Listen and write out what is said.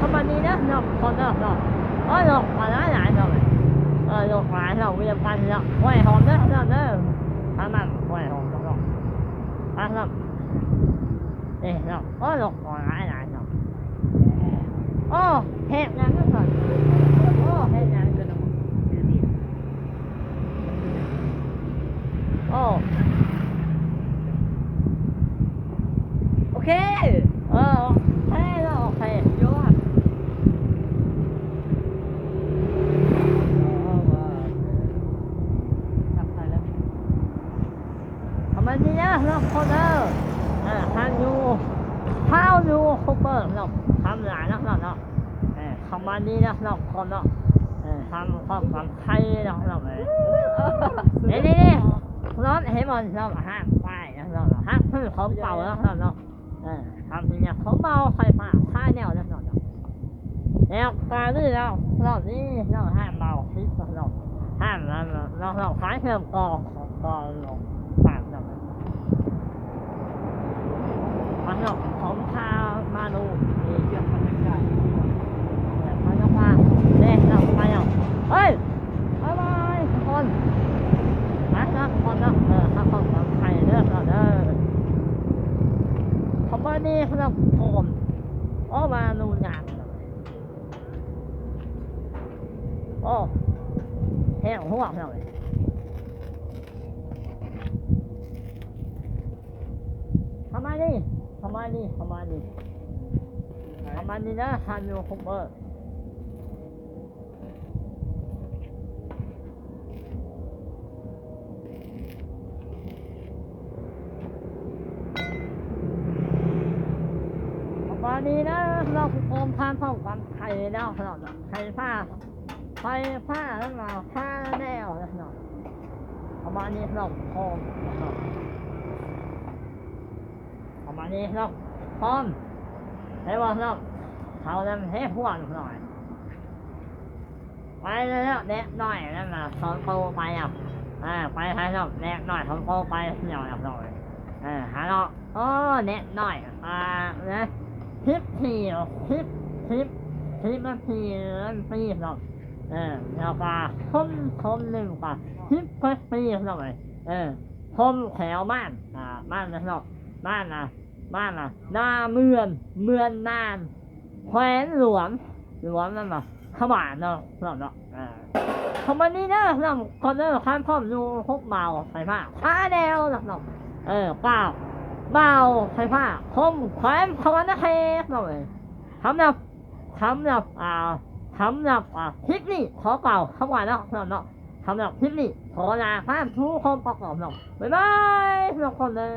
ປະມານນີ້ເດີເນາະ ຄົນເດີເນາະ. ໂອ້ຍ ລົກຫຼາຍໆເນາະ ເອີ ລົກຫຼາຍເນາະ ວຽງຈັນເນາະ. ໂອ້ຍ ຫອມເດີເນາະເດີ ທາງນັ້ນ ໂອ້ຍ ຫອມເນາະ ທາງນັ້ນ ເອີເນາະ. ໂອ້ຍ ລົກຫຼາຍໆເນາະ. ໂອ້ ເຮັດຫຍັງເນາະ ໂອ້ ເຮັດຫຍັງກັນເນາະ. ໂອ້ ໂອເຄ ເອີ ໂອເຄແລ້ວ ໂອເຄ ຍອດ ປະມານນີ້ເດີເນາະ ທຸກຄົນເດີ. ເອີ ທາງຢູ ທາງຢູທູບເບີເນາະ ທຳຫຼາຍເນາະ ເນາະ ເນາະ. ເອີ ປະມານນີ້ເນາະ ເນາະ ທຸກຄົນເນາະ. ເອີ ທຳຄວາມ ໄທເນາະ ເນາະ ເອີ ນີ້ໆໆ ເນາະ ເຫັນບໍ່ເນາະ ຮ້ານປ້າຍເນາະ ຮ້ານຊື້ຂອງເກົ່າເນາະ ເນາະ. ເອີ ທຳທີ່ເນຍ ຂອງເມົາ ໄຟຟ້າ ຂາຍແນວນັ້ນເນາະ ເນາະ. ແລ້ວກະນີ້ເນາະ ເນາະ ນີ້ເນາະ ຮ້ານເມົາ ເນາະ ຮ້ານ ເນາະ ຂາຍເຄື່ອງກອງ ກອງຂອງຝາກເນາະ. ມາເນາະ ຂອງພາມາດູ ນີ້ ພາມາເນາະ ໄປເນາະ ເຮີ້ຍ ບາຍບາຍທຸກຄົນ ມາເນາະ ທຸກຄົນເນາະ ເອີ ຮັກຄວາມປອດໄພເດີເນາະ ເດີ ປະມານນີ້ເນາະ ທຸກຄົນ. ໂອ້ ມາດູງາມ ໂອ້ ແຮງຫົວເນາະ. ປະມານນີ້ ປະມານນີ້ ປະມານນີ້ ປະມານນີ້ເດີ ທ່ານຢູທູບເບີ ປະມານນີ້ເດີ ເນາະ ໂຮມທ່ານ ຂອງການໄທເນາະ ເນາະ ໄທຟ້າ ໄຟຟ້າ ແລ້ວກໍພາແນວເນາະ ປະມານນີ້ເນາະ ໂຮມເນາະ ປະມານນີ້ເນາະ ໂຮມ ແຕ່ວ່າເນາະ ເຂົານັ້ນເຮັດຫົວໜ້ອຍ ໄປແລ້ວເນາະ ເດັກນ້ອຍນັ້ນນະ ສອງໂຕໄປແລ້ວ ເອີ ໄປໃສເນາະ ເດັກນ້ອຍສອງໂຕໄປແລ້ວເນາະ ເອີ ຫາເນາະ. ໂອ້ ເດັກນ້ອຍ ອ່າ ນະ ສິບສີ່ ສິບ ສິບ ສິບນາທີ ສິບປີເນາະ ເອີ ແລ້ວກະຄົນ ຄົນໜຶ່ງກະສິບເຈັດປີເນາະ. ເອີ ພົມແຂວມານ ອ່າ ມານນະເນາະ ມານນະ ມານນະ ນາເມືອນ ເມືອນນານ ແຂວນຫຼວງ ຫຼວງນັ້ນນະ ຂະຫວານເນາະ ເນາະ ເນາະ ເອີ ຂອງມັນນີ້ເດີ ນ້ອງ ກ່ອນເດີ ຄວາມພ້ອມຢູ່ ຫົກບ່າວໄຟຟ້າ ພາແນວ ນ້ອງ ເອີ ເກົ້າບ່າວໄຟຟ້າ ຄົມແຂວນສະຫວັນນະເຂດ ນ້ອງເອີຍ ສຳລັບ ສຳລັບ ອ່າ ສຳລັບ ອ່າ ຄລິບນີ້ ຂໍກ່າວຄຳວ່າເນາະ ເນາະ ສຳລັບຄລິບນີ້ ຂໍລາທ່ານຜູ້ຊົມໄປກ່ອນ ນ້ອງ ບາຍບາຍ ທຸກຄົນເດີ.